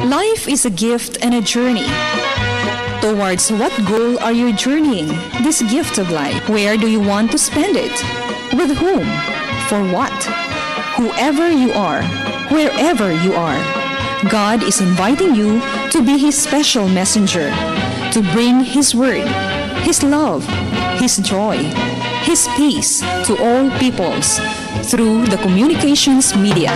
Life is a gift and a journey. Towards what goal are you journeying this gift of life? Where do you want to spend it? With whom? For what? Whoever you are, wherever you are, God is inviting you to be His special messenger, to bring His word, His love, His joy, His peace to all peoples through the communications media.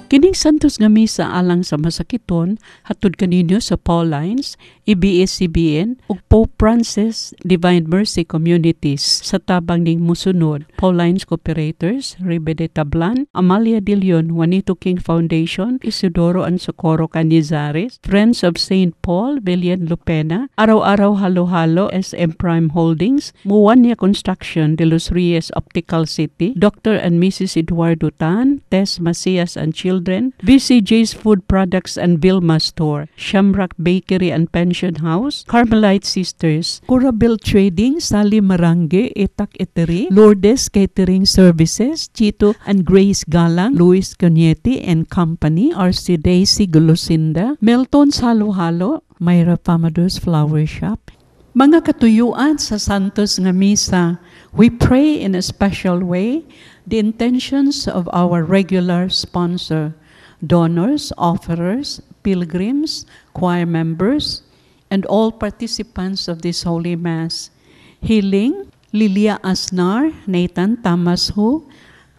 Kining Santos nga Misa alang sa masakiton hatud kaninyo sa Paulines, ABS-CBN ug Pope Francis Divine Mercy Communities sa tabang ning musunod: Paulines Cooperators, Ribe de Tablan, Amalia de Leon, Juanito King Foundation, Isidoro and Socorro Canizares, Friends of St. Paul, Villian Lupena, Araw-Araw Halo-Halo, SM Prime Holdings, Muwania Construction, De Los Reyes Optical City, Dr. and Mrs. Eduardo Tan, Tess Macias and Children, VCJ's Food Products and Vilma Store, Shamrock Bakery and Pension House, Carmelite Sisters, Corabel Trading, Sally Marange, Itak Etery, Lourdes Catering Services, Chito and Grace Galang, Luis Cañete and Company, RC Daisy Gulusinda, Melton Salo-Halo, Myra Pamados Flower Shop. Mga katuyuan sa Santos nga Misa, we pray in a special way the intentions of our regular sponsor, donors, offerers, pilgrims, choir members, and all participants of this Holy Mass. Healing, Lilia Asnar, Nathan Thomas Ho,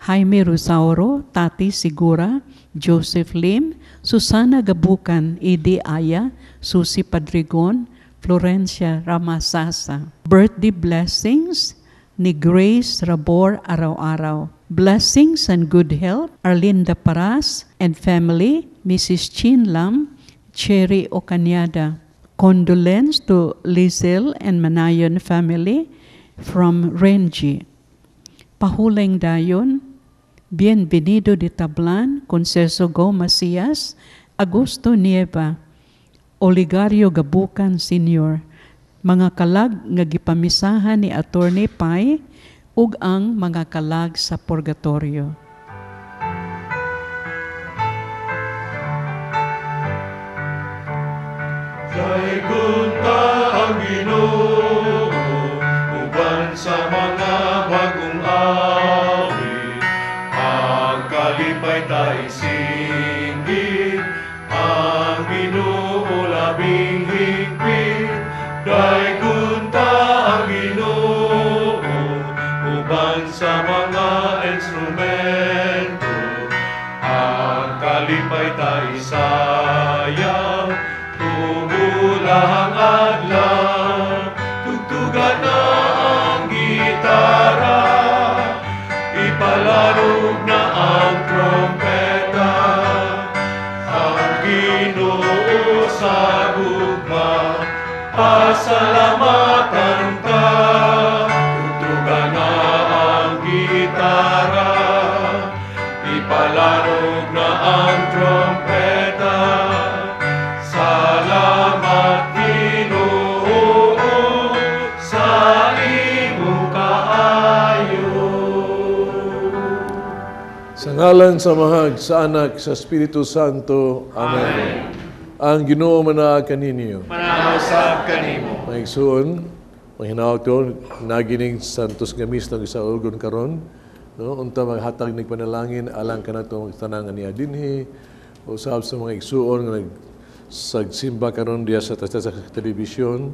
Jaime Rosauro, Tati Sigura, Joseph Lim, Susana Gabukan, Edi Aya, Susie Padrigon, Florencia Ramasasa. Birthday blessings ni Grace Rabor Araw-Araw. Blessings and good health, Arlinda Paras and family, Mrs. Chin Lam, Cherry Ocanyada. Condolence to Lizel and Manayon family from Renji. Pahuleng dayon, Bienvenido de Tablan, Conceso Go Macias, Augusto Nieva, Oligario Gabukan Sr., mga kalag nga gipamisahan ni Attorney Pai ug ang mga kalag sa purgatorio. Daygon ta ang Ginoo uban sa mga bagong awit, ang kalipay ta isinggit, ang Ginoo labing higpit. Daygon ta ang Ginoo uban sa mga instrumento, ang kalipay ta isayaw, tubulahang adlaw, tugtugan na ang gitara, ipalarog na ang trompeta, ang Ginoo sa gugma, pasalamatan ta, tugtugan na ang gitara, ipalarog na ang trompeta. Salamat Ginoo sa imong kaayo. Sa ngalan sa Amahag, sa Anak, sa Espiritu Santo. Amen. Amen. Ang Ginoo manaa kaninyo. Manaa usab kanimo. Mga igsoon, manghinaot ko nagining Santos nga Misa ng isa-ugon karon, no? Unta maghatag nig panalangin alang kanato tanan nga niya dinhi, usab sa mga igsuon nga nagsagsimba karon diya sa telebisyon,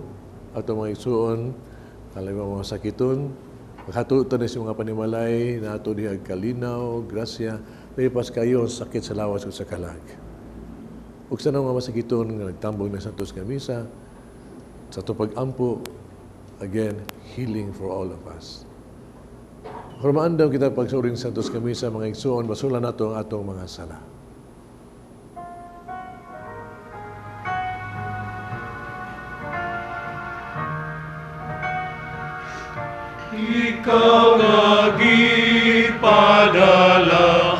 ato mga igsuon, alay mga sakiton, maghato ta ni sa mga panimalay nato diha kalinaw, grasya, lipas kayo ang sakit sa lawas ug sa kalag. Ug sa mga masakiton nga nagtambong ng Santos nga Misa, sa ato pag-ampo, again, healing for all of us. Kung maandam kita pagsuring Santos nga Misa, mga igsuon, basula nato ang atong mga sala. Ikaw nga gipadala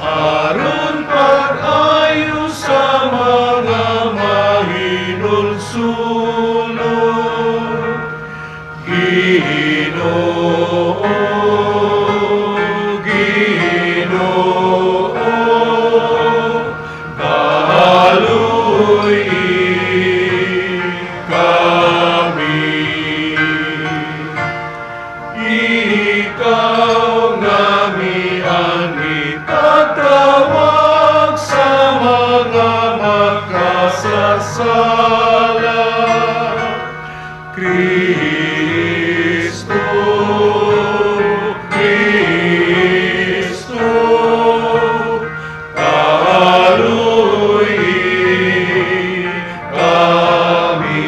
aron pag-ayo sa mga mahinungdanon. kami. Ikaw nga mianhi pagtawag sa mga makasasala. Kristo, Kristo, kaluoy kami.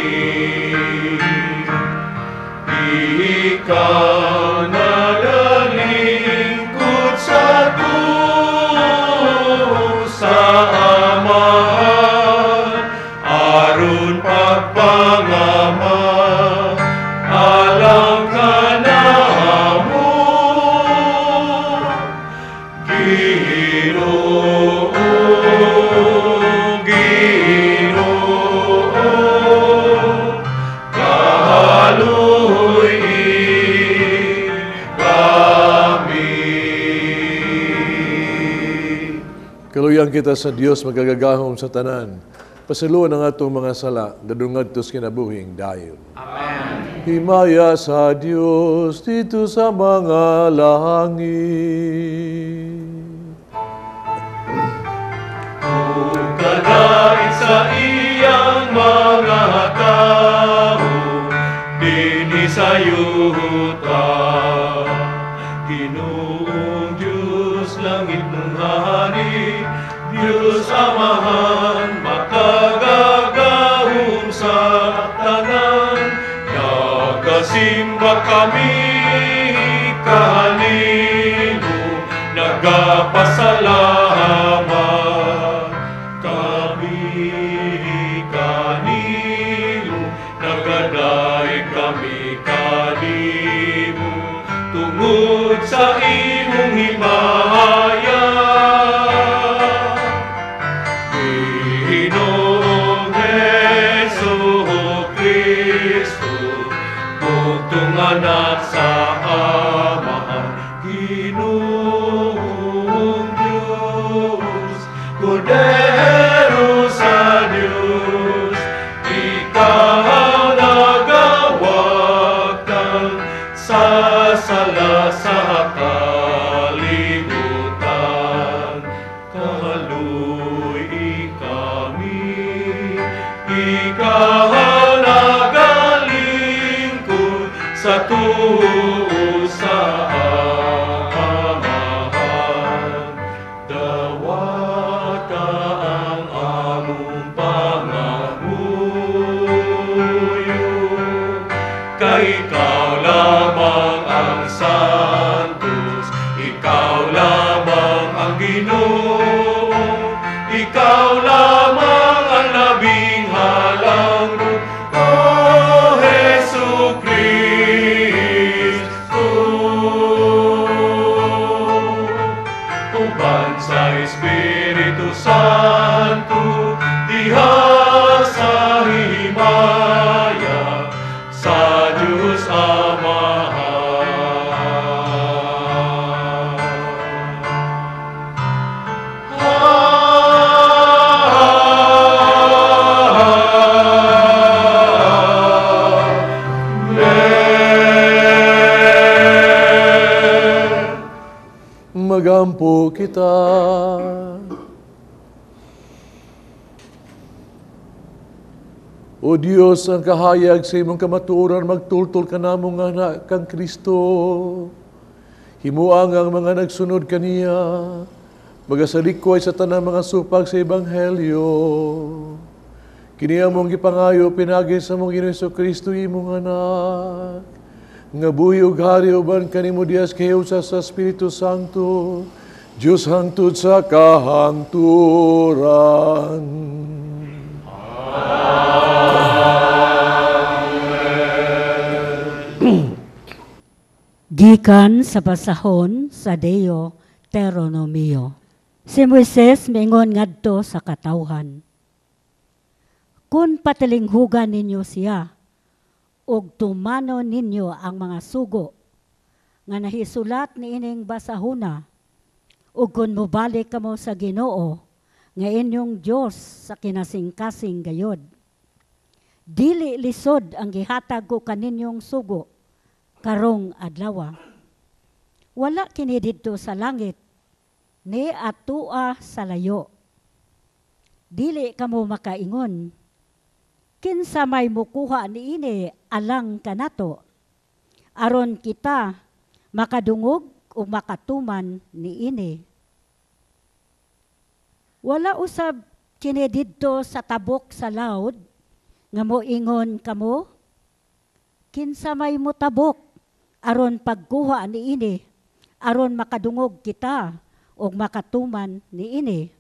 Ikaw nagalingkod sa tuo sa Amahan, aron pagpangama, alang kanamo. Ginoo, Ginoo, kaluoy kami. Kaluyan kita sa Dios magagagahom sa tanan. Pasayloan ang atong mga sala, dadungad tos kinabuhing dayon. Amen. Himaya sa Dios dito sa mga langit. Kadait sa iyang mga tao, dinhi sa yuta. Ginoong Diyos, langit mong hari, Diyos Amahan, makagagahom sa tanan. Nagasimba kami kanimo, nagapasalamat kami kanimo, nagadaig kami kanimo, tungod sa imong himaya. Ginoong Jesu Cristo, bugtong anak sa Amahan, Ginoong Diyos, Kordero sa Diyos, ikaw nagawagtang sa sala sa kalibutan. Kaluoy kami, ikaw nagalingkod sa tuo sa Amahan. Dawata ang among pangamuyo, kay ikaw lamang ang Santos, ikaw lamang ang Ginoo, ikaw lamang ang labing halangdon, O Jesu Cristo. Uban sa Espiritu Santo, diha sa himaya, sa Diyos Amahan. Amen. Magampo kita. O Dios, ang kahayag sa imong kamatuoran, magtultol ka namo nga anak kang Kristo. Himuang ang mga nagsunod kaniya, magasalikway sa tanang mga supag sa Ebanghelyo. Kini among gipangayo pinagi sa among Ginoo Kristo imong anak. Nga buhi ug hari uban kanimo dias kay sa Espiritu Santo, Dios hangtod sa kahangturan. Amen. Gikan sa basahon sa Deuteronomio. Si Moises miingon ngadto sa katawhan, "Kun patilinghugan ninyo siya ug tumanon ninyo ang mga sugo nga nahisulat niining basahuna, ug kun mobalik kamo sa Ginoo nga inyong Dios sa kinasingkasing gayod. Dili lisod ang gihatag ko kaninyong sugo karong adlawa. Wala kini didto sa langit, ni atua sa layo. Dili kamo makaingon, "Kinsa may mukuha niini alang kanato, aron kita makadungog o makatuman niini?" Wala usab kini didto sa tabok sa lawd nga moingon kamo, "Kinsa may motabok aron pagkuha niini, aron makadungog kita ug makatuman niini?"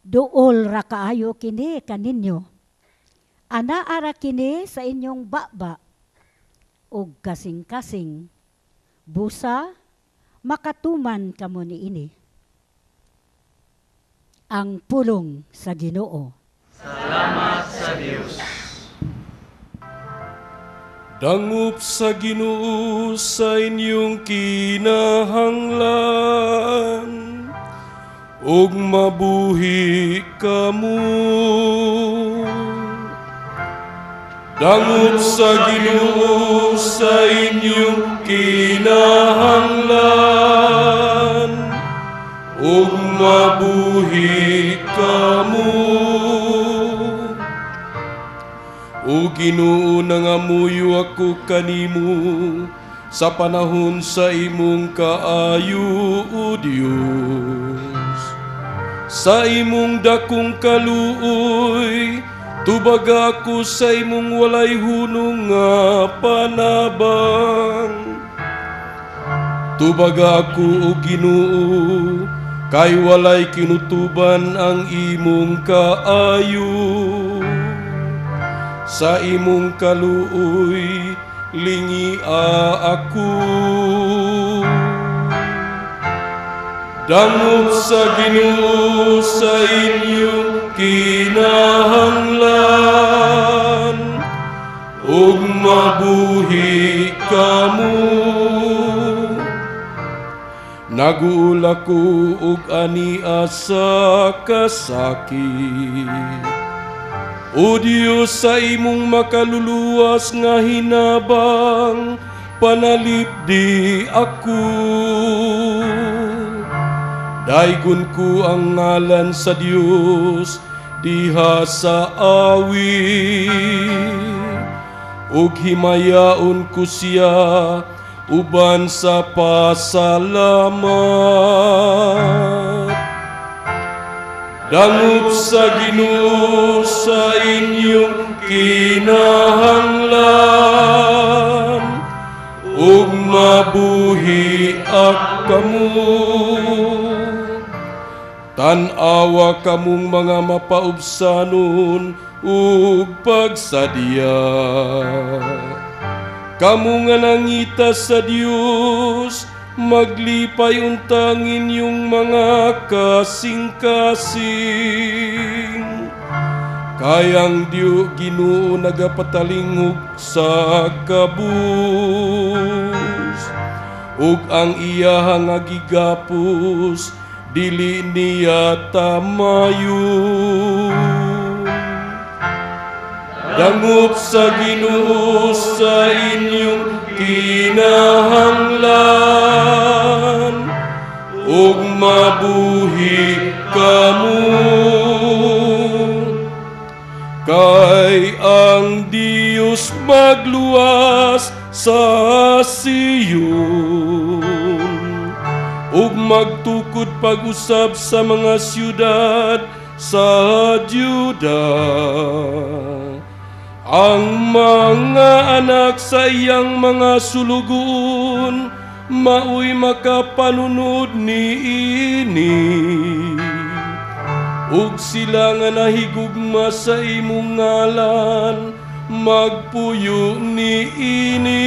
Duol ra kaayo kini kaninyo. Anaa ra kini sa inyong baba ug kasing-kasing. Busa makatuman kamo niini. Ang pulong sa Ginoo. Salamat sa Dios. Dangop sa Ginoo sa inyong kinahanglan ug mabuhi kamo. Dangop sa Ginoo sa inyong kinahanglan ug mabuhi kamo. O Ginoo, nangamuyo ako kanimo sa panahon sa imong kaayo, O Dios. Sa imong dakong kaluoy, tubaga ako sa imong walay hunong nga panabang. Tubaga ako, O Ginoo, kay walay kinutuban ang imong kaayo. Sa imong kaluoy, lingia ako. Dangop sa Ginoo sa inyong kinahanglan ug mabuhi kamo. Naguol ako og ania sa kasakit. O Dios, sa imong makaluluwas nga hinabang, panalipdi ako. Daygon ko ang ngalan sa Dios diha sa awi, ug himayaon ko siya uban sa pasalamat. Dangop sa Ginoo sa inyong kinahanglan ug mabuhi kamo. Tan-awa kamong mga mapaubsanon ug pagsadya. Kamo nga nangita sa Dios, maglipay untang inyong mga kasing-kasing. Kay ang Dios Ginoo nagapatalingog sa kabus, ug ang iyaha nga gigapos dili niya tamayon. Dangop sa Ginoo sa inyong kinahanglan ug mabuhi kamo. Kay ang Dios magluwas sa Sion ug magtukod pag-usab sa mga syudad sa Juda. Ang mga anak sa iyang mga sulugoon maoy makapanunod niini, ug sila nga nahigugma sa imong ngalan magpuyo niini.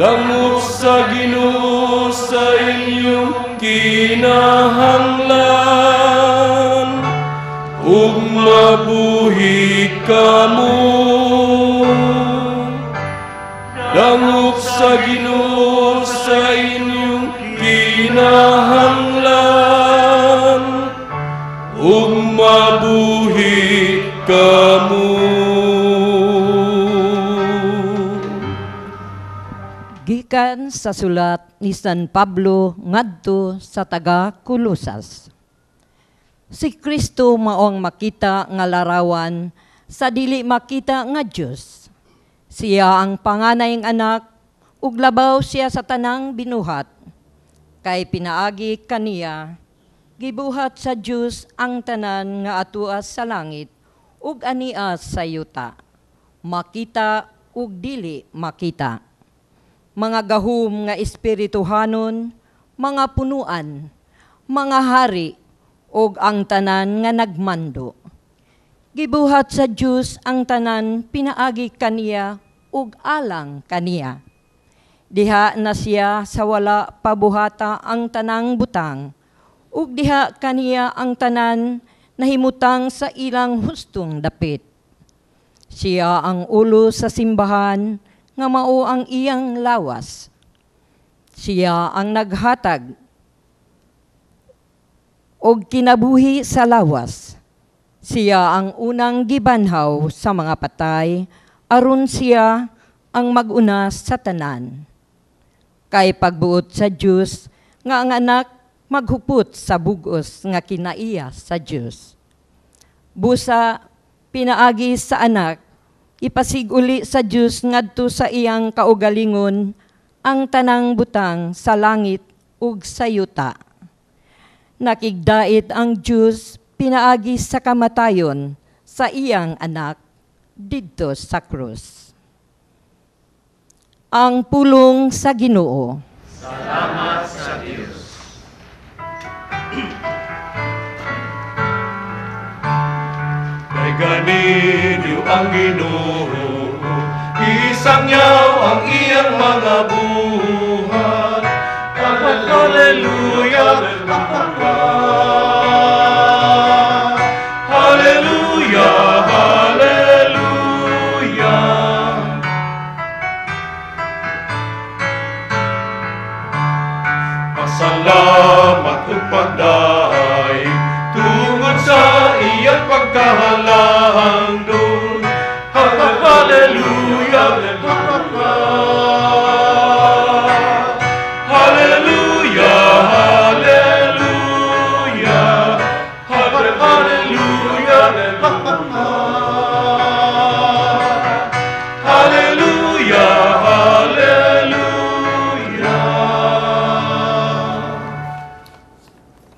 Dangop sa Ginoo sa inyong kinahanglan ug mabuhi kamo. Dangop sa Ginoo sa inyong kinahanglan Gikan sa sulat ni San Pablo ngadto sa taga Colosas. Si Kristo mao ang makita nga larawan sa dili makita nga Dios. Siya ang panganayng anak ug labaw siya sa tanang binuhat. Kay pinaagi kaniya gibuhat sa Dios ang tanan nga atua sa langit ug ania sa yuta, makita ug dili makita. Mga gahom nga espirituhanon, mga punuan, mga hari, ug ang tanan nga nagmando. Gibuhat sa Dios ang tanan pinaagi kaniya ug alang kaniya. Diha na siya sa wala pabuhata ang tanang butang, ug diha kaniya ang tanan nahimutang sa ilang hustong dapit. Siya ang ulo sa simbahan, nga mao ang iyang lawas. Siya ang naghatag og kinabuhi sa lawas. Siya ang unang gibanhaw sa mga patay, aron siya ang mag-una sa tanan. Kay pagbuot sa Dios nga ang anak maghupot sa bugos nga kinaiya sa Dios. Busa pinaagi sa anak, ipasiguli sa Dios ngadto sa iyang kaugalingon ang tanang butang sa langit ug sa yuta. Nakigdait ang Dios pinaagi sa kamatayon sa iyang anak didto sa krus. Ang pulong sa Ginoo. Salamat sa Dios. Ganinyo ang Ginoo, isangyaw ang iyang mga buhat. Hallelujah, hallelujah, hallelujah. Pasalamat ug pagdaig tungod sa iyang pagkahalangdon. Hallelujah, hallelujah, hallelujah, hallelujah, hallelujah, hallelujah.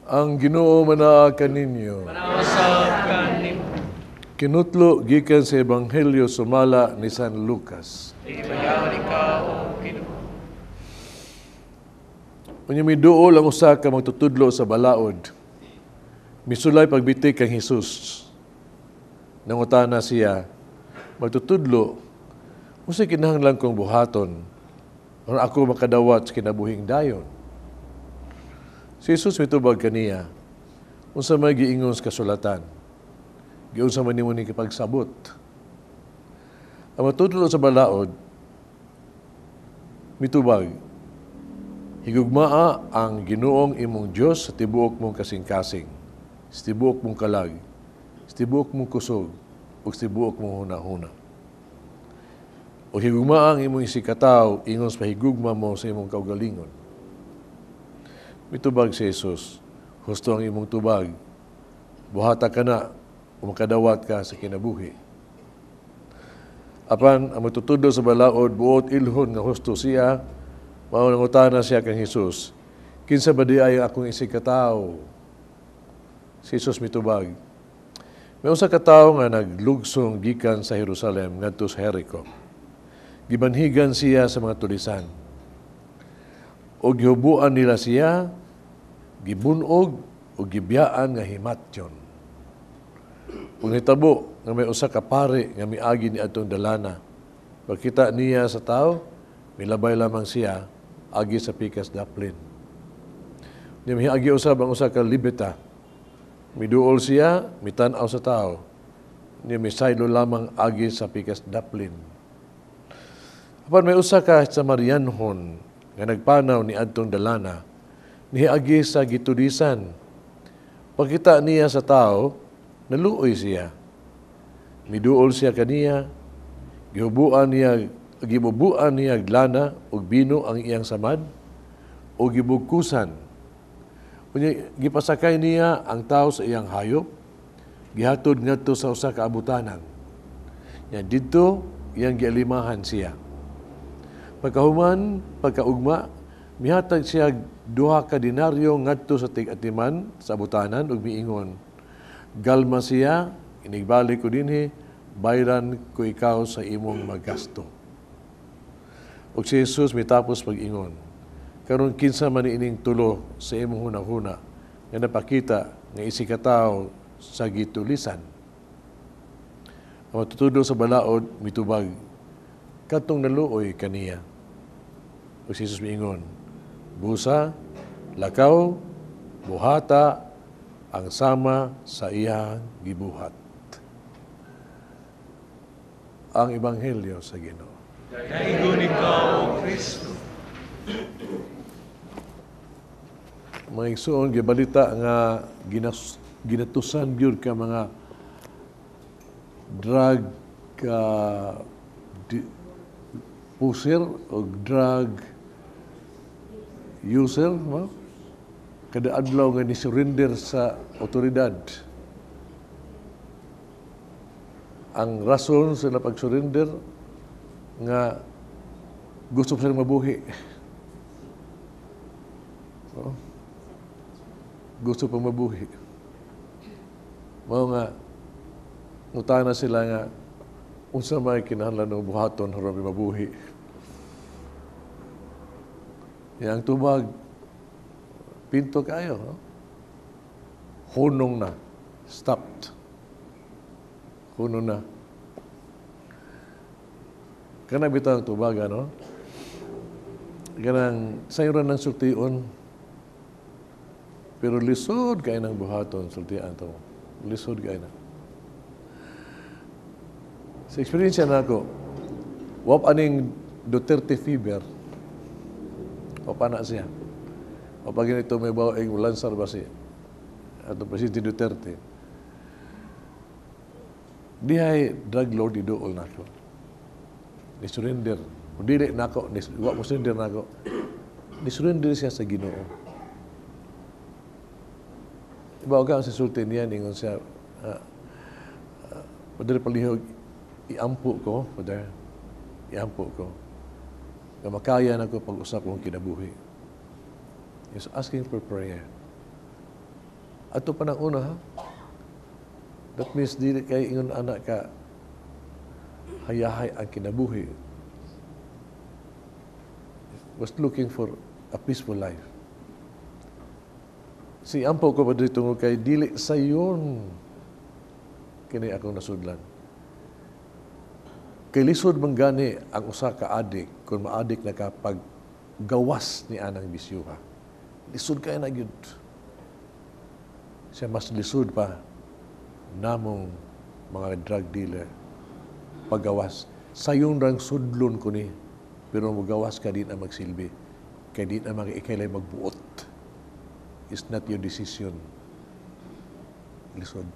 Ang Ginoo manaa kaninyo. Kinutlo gikan sa Ebanghelyo sumala ni San Lucas. Unya miduol ang usa ka magtutudlo sa balaod. Misulay pagbiti kang Hesus. Nangutana siya, magtutudlo, unsay kinahanglan kong buhaton aron ako makadawat sa kinabuhing dayon? Si Jesus mitubag kaniya, unsa may giingon sa kasulatan? Giunsa man nimo ni kipagsabot? Ang matudlo sa balaod mitubag, higugmaa ang Ginoong imong Dios sa tibuok mong kasing-kasing, sa tibuok mong kalag, sa tibuok mong kusog, ug sa tibuok mong hunahuna. O higugmaa ang imong isigkatawo ingon sa pahigugma mo sa imong kaugalingon. Mitubag si Jesus, husto ang imong tubag, buhata ka na, umakadawat ka sa kinabuhi. Apan ang magtutudlo sa balaod, buot ilhon nga husto siya, mao nangutana siya kang Jesus, kinsa ba di ay akong isigkatawo? Si Jesus mitubag, may usa ka tawo nga naglugsong gikan sa Jerusalem ngadto sa Jericho. Gibanhigan siya sa mga tulisan. O gihubuan nila siya, gibunog o gibiyaan nga himatyon. Ug nitabo nga may usa ka pari nga miagi ni atong dalana. Pagkita niya sa tao, milabay lamang siya agi sa pikas daplin. Nya miagi usab ang usa ka libeta. Miduol siya, mitan-aw sa tao. Nya misaylo lamang agi sa pikas daplin. Apan may usa ka Samarianhon nga nagpanaw ni adtong dalana, niagi sa gitulisan. Pagkita niya sa tao, naluoy siya. Miduol siya kaniya, gihubuan niya Gibubuan niya lana ug bino ang iyang samad o gibugkusan. Unya gipasakay niya ang tao sa iyang hayop, gihatod ngadto sa usa ka abutanan. Nya didto iyang gialimahan siya. Pagkahuman, pagkaugma, mihatag siya 2 ka denaryo ngadto sa tig-atiman sa abutanan ug miingon, "Galma siya, inigbalik ko dinhi, bayran ko ikaw sa imong magasto." Ug si Jesus mitapos pag-ingon, "Karon kinsa man ining tulo sa imong hunahuna nga napakita nga isigkatawo sa gitulisan?" Ang matutudo sa balaod mitubag, "Katong naluoy kaniya." Ug si Jesus miingon, "Busa, lakaw, buhata ang sama sa iyang gibuhat." Ang Ebanghelyo sa Ginoo. Daigon ikaw, O Kristo. Mga igsuon, gibalita nga ginatusan gyud ka mga drug pusher o drug user, no? Kada adlaw nga ni-surrender sa otoridad. Ang rason sa pag-surrender nga gusto pa silang mabuhi. No? Gusto pang mabuhi. Mao nga ngutana sila nga unsa may kinahanglan ng buhaton aron mabuhi. Yang tubag pinto kayo, no? Hunong na. Stopped. Hunong na. Kana bitaw ang tubaga, no? Kanang sayo ra ng sultion. Pero lisod kay ng buhaton sultian to. Lisod kay na. Sa eksperyensya nako, wa aning Duterte fever. Wa pa na siya. Wa pa ganito may bawo ing lansar ba siya. Ato Presidente Duterte. Dihay drug lord iduol nako. Ni surrender. Kung dili nako, ni, wa mo surrender nako. Ni surrender siya sa Ginoo. Iba ka sa sulti niya, ningon siya, "Padre, palihog, iampo ko, Padre, iampo ko. Nga makaya na ko pag-usap kong kinabuhi." He's asking for prayer. Ato pa nang una, ha? That means dili kay ingon anak ka hayahay ang kinabuhi. Was looking for a peaceful life. Si ampo ko pa dito kay dili sayon kini akong nasudlan. Kay lisod man gani ang usa ka adik kung maadik na ka pag gawas ni anang bisyuha. Lisod kay na gyud. Siya mas lisod pa namong mga drug dealer paggawas. Sayon rang sudlon ko ni, pero mogawas ka di na magsilbi. Kay di na mga ikaylay magbuot. It's not your decision. Lisod.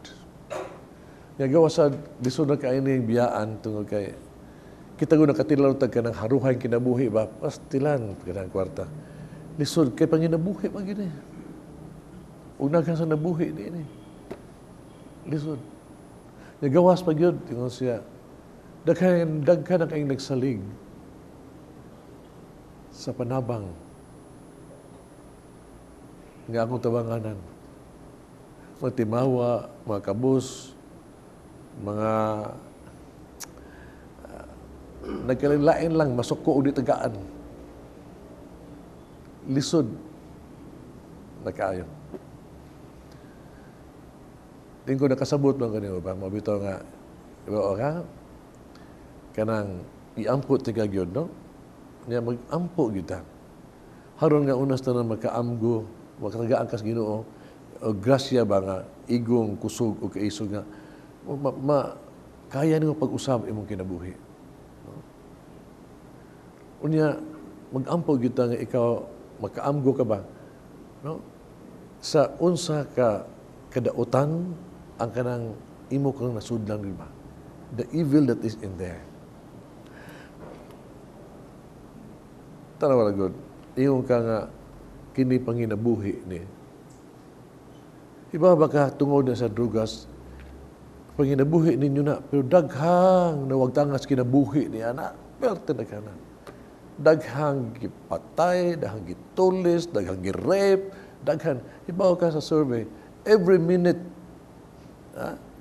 Nga gawas sa lisod na kayo ning biyaan tungod kay kita ko nakatilaw tag kanang haruhay kinabuhi ba, pastilan kanang kwarta. Lisod kay panginabuhi man gini. Ug naghan sa nabuhi ni ini. Lisod. Nga gawas pa gyud ingon siya. Daghan daghan na kayong nagsalig sa panabang nga akong tabanganan. Mga timawa, mga kabus, mga nagkalain lang, masuko og di tagaan. Lisod na kaayo. Din ko nakasabot lang kanimo ba, mabitaw nga, iba ka, kanang iampo ti ka gyud, no? Nya mag-ampo gyud ta. Haron nga unas tanan makaamgo, makatagaan kas Ginoo, o grasya ba nga igong kusog o kaisog nga kaya nimo pag-usab imong kinabuhi. No? Unya mag-ampo gyud ta nga ikaw makaamgo ka ba, no? Sa unsa ka kadautan ang kanang imo kang nasudlan, di ba? The evil that is in there. Tanawa lang gud. Ingon ka nga kini panginabuhi ni. Iba ba ka tungod na sa drugas, panginabuhi ninyo na, pero daghang nawagtangas kinabuhi niya na, pero daghan. Daghang gipatay, daghang gitulis, daghang gi-rape, daghan. Ibaw ka sa survey, every minute,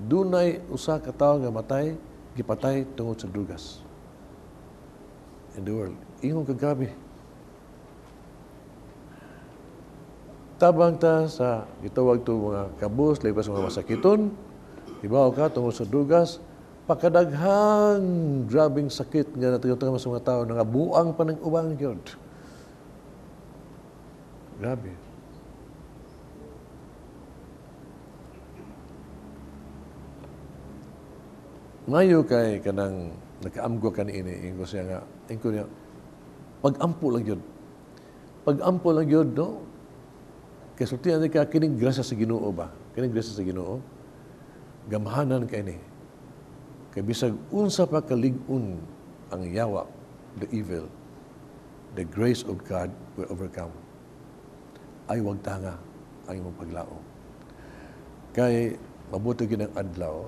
dunay usa ka tawo nga matay, gipatay tungod sa drugas. In the world. Ingon ka grabe. Tabang ta sa gitawag to mga kabus, lipas mga masakiton, ibaw ka tungod sa drugas, pakadaghang grabing sakit nga natagatan sa mga tao, nangabuang pa ng ubang gyud. Grabe. Ngayo kay kanang nakaamgo ka niini, ingo siya nga, ingo niya, pag-ampo lang yun. Pag-ampo lang yun, no? Kaya sultihan ka, kining grasya sa Ginoo ba? Kining grasya sa Ginoo? Gamhanan ka ini. Kaya bisag unsa pa kalig-on ang yawa, the evil, the grace of God will overcome. Ay wag tanga ang imong paglaom. Kay mabuti ginang adlaw,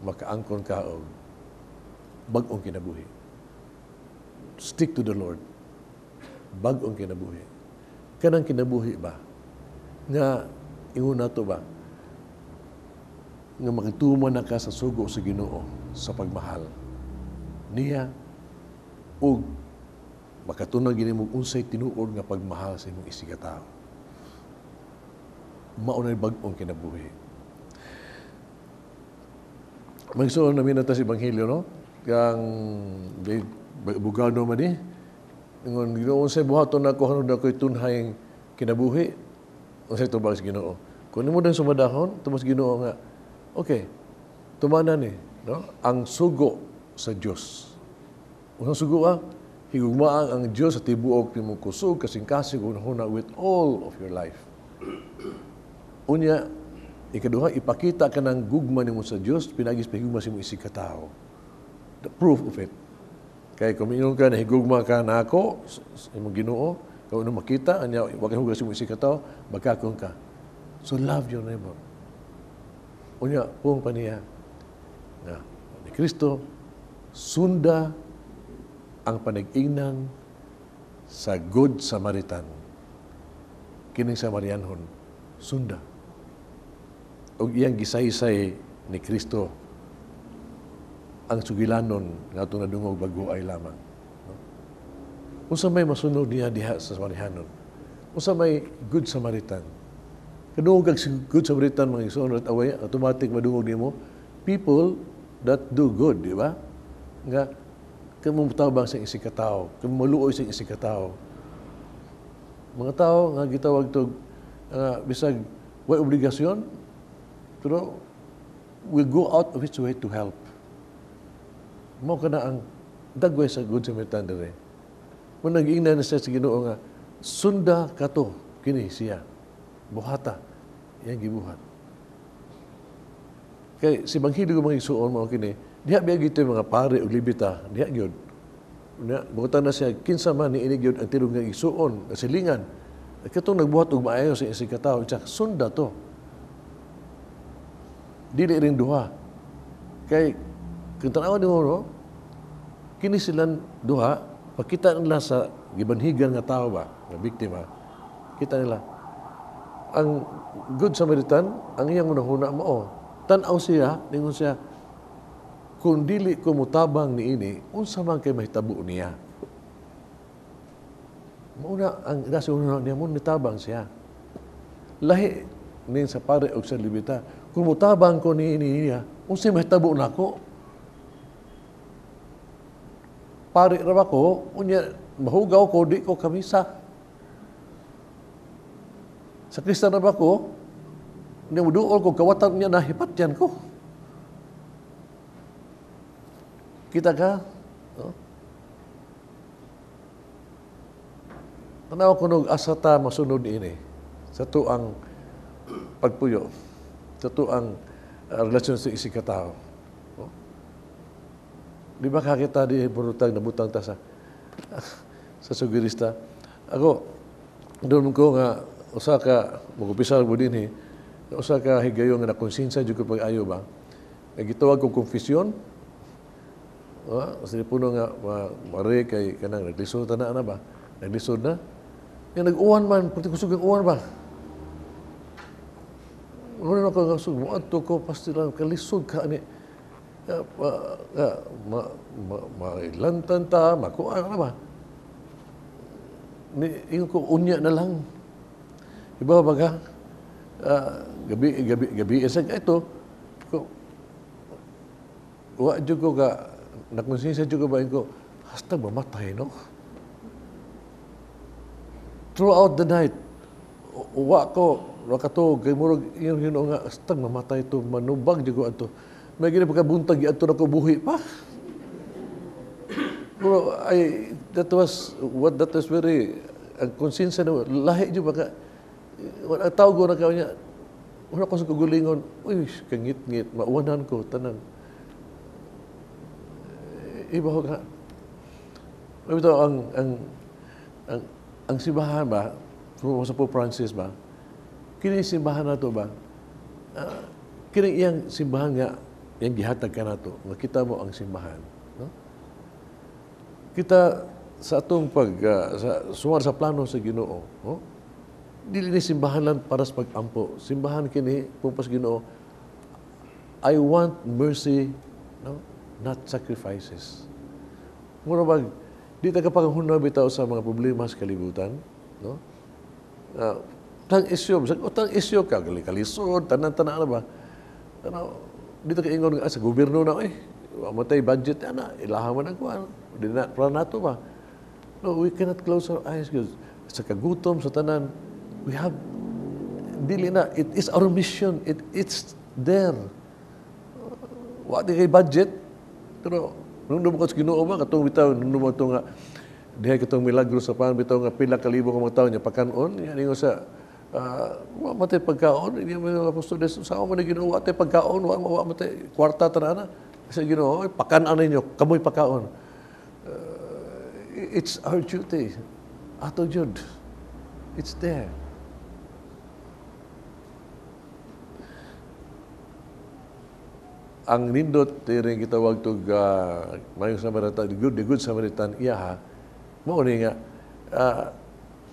makaangkon ka og bag-ong kinabuhi. Stick to the Lord. Bag-ong kinabuhi. Kanang kinabuhi ba? Nga ingon nato ba? Nga makituman na ka sa sugo sa Ginoo sa pagmahal niya ug makatunang gini mo unsay tinuod nga pagmahal sa imong isigatawo. Mao na bag-ong kinabuhi. Magsuon namin na ta sa Ebanghelyo, no? Kang bugano man ni. Ingon Ginoo unsay buhaton nako hanod ako'y tunhay kinabuhi. Unsay tubag sa Ginoo? Kung nimo dang sumadahon, tubag sa Ginoo nga okay, tumana ni, no? Ang sugo sa Dios. Unang sugo higugmaan ang Dios sa tibuok nimong kusog, kasing-kasing, hunahuna with all of your life. Unya, ikaduha, ipakita ka ng gugma nimo sa Dios, pinagis pahigugma sa imong isig katao. The proof of it. Kaya kung mingon ka, nahigugma ka na ako, sa imong Ginoo, kung ano makita, anya, wag kang hugas sa imong isig katao, magkakon ka. So love your neighbor. Unya, puong pa niya, nga, ni Kristo, sunda ang panag-ingnan sa Good Samaritan. Kining Samarianhon, sunda. Og iyang gisaysay ni Kristo ang sugilanon nga atong nadungog bago ay lamang. No? Unsa may masunod niya diha sa Samarihanon? Unsa may Good Samaritan? Kadungog kag Good Samaritan mga igsoon right away, automatic madungog nimo people that do good, di ba? Nga kamo mutabang sa isig ka tawo, kamo maluoy sa isig ka tawo. Mga tao nga gitawag tog bisag way obligasyon, pero will go out of its way to help. Mao kana ang dagway sa Good Samaritan dire. Mo nag-ingnan na siya sa Ginoo nga sunda kato kini siya. Buhata iyang gibuhat. Kay si Ebanghelyo mga igsuon mao kini, diha biya gito mga pare ug libita, diha gyud. Unya buhatan na siya kinsa man niini gyud ang tinuod nga igsuon, nga silingan. Katong nagbuhat og maayo sa isig ka tawo, siya sunda to. Dili rin duha. Kay kung tan-awan nimo, no, kini silang duha, pakita nila sa gibanhigan nga tao ba, nga biktima, kita nila. Ang Good Samaritan, ang iyang hunahuna mao, tan-aw siya, ningon siya, kung dili ko mutabang niini, unsa man kay mahitabo niya. Mauna ang nasa hunahuna niya, mo nitabang siya. Lahi nin sa pare og sa libita, kung mutabang ko niini niya, unsa mahitabo nako? Pare ra ba ko, unya mahugaw ko, di ko kamisa. Sa Kristan ra ba ko, unya muduol ko, kawatan niya na hipatyan ko. Kita ka? No? Tanaw ko nog asa ta masunod ini sa tuang pagpuyo, sa tuang relasyon sa isig katao. No? Di ba kakita di burutag nabutang ta sa Sa sugirista. Ako, doon ko nga, usa ka, mag-upisal mo din eh, usa ka higayon nga nakonsensya jud ko pag-ayo ba. Nga gitawag ko konfesyon, sa puno nga mare kay kanang naglisod na na ba? Naglisod na. Nga nag-uwan man, pati kusog ang uwan ba? Wala na ko nga sug moadto ko pasti lang kalisod ka ani. Mailantan ta, makuha na ba? Ni ingon ko unya na lang. Iba baga gabi gabi gabi sa ito ko wa jud ko ka nakonsensya jud ko ba ko hasta mamatay, no? Throughout the night wa ko rakatog kay murag ingon Ginoo nga hasta mamatay to, manubag jud ko adto. May gini pagkabuntag adto na ko buhi pa. Pero ay that was what that was very ang konsensya na lahi jud baka wala tawag ko na kanya wala ko sa kagulingon, uy, kangit-ngit mauwanan ko tanan. Iba ko ka. Ito ang simbahan ba, sa Pope Francis ba, kini simbahan nato ba, kini iyang simbahan nga, iyang gihatag ka nato, nga kita mo ang simbahan. No? Kita sa atong pag, sa, sumar sa plano sa Ginoo, no? Dili ni simbahan lang para sa pag-ampo. Simbahan kini, pumpas Ginoo, I want mercy, no? Not sacrifices. Mura bag, di ta kapag bitaw sa mga problema sa kalibutan, no? Tang isyo, bisag utang isyo ka, kalisod, tanan-tanan na ba? Ano, di ta kaingon nga sa gobyerno na, eh, wa man tay budget ana, ilaha man ang kuan, di na plan nato ba? No, we cannot close our eyes because sa kagutom, sa tanan, we have, dili na, it is our mission, it's there. Wa di kay budget, pero nung ko sa Ginoo ba, katong bitaw, nung ito nga, dihay katong milagro sa pan, bitaw nga pila kalibo ka mga tao niya, pagkanon, yan ingon sa, wa matay pagkaon, hindi mo yung apostol, sa mo na Ginoo, wa tay pagkaon, wa matay kwarta tanana. Sa Ginoo, pakan-an ninyo, kamoy pagkaon. It's our duty. Ato jud. It's there. Ang nindot tiring gitawag tog mayong Samaritan, the good Samaritan iya mao ni nga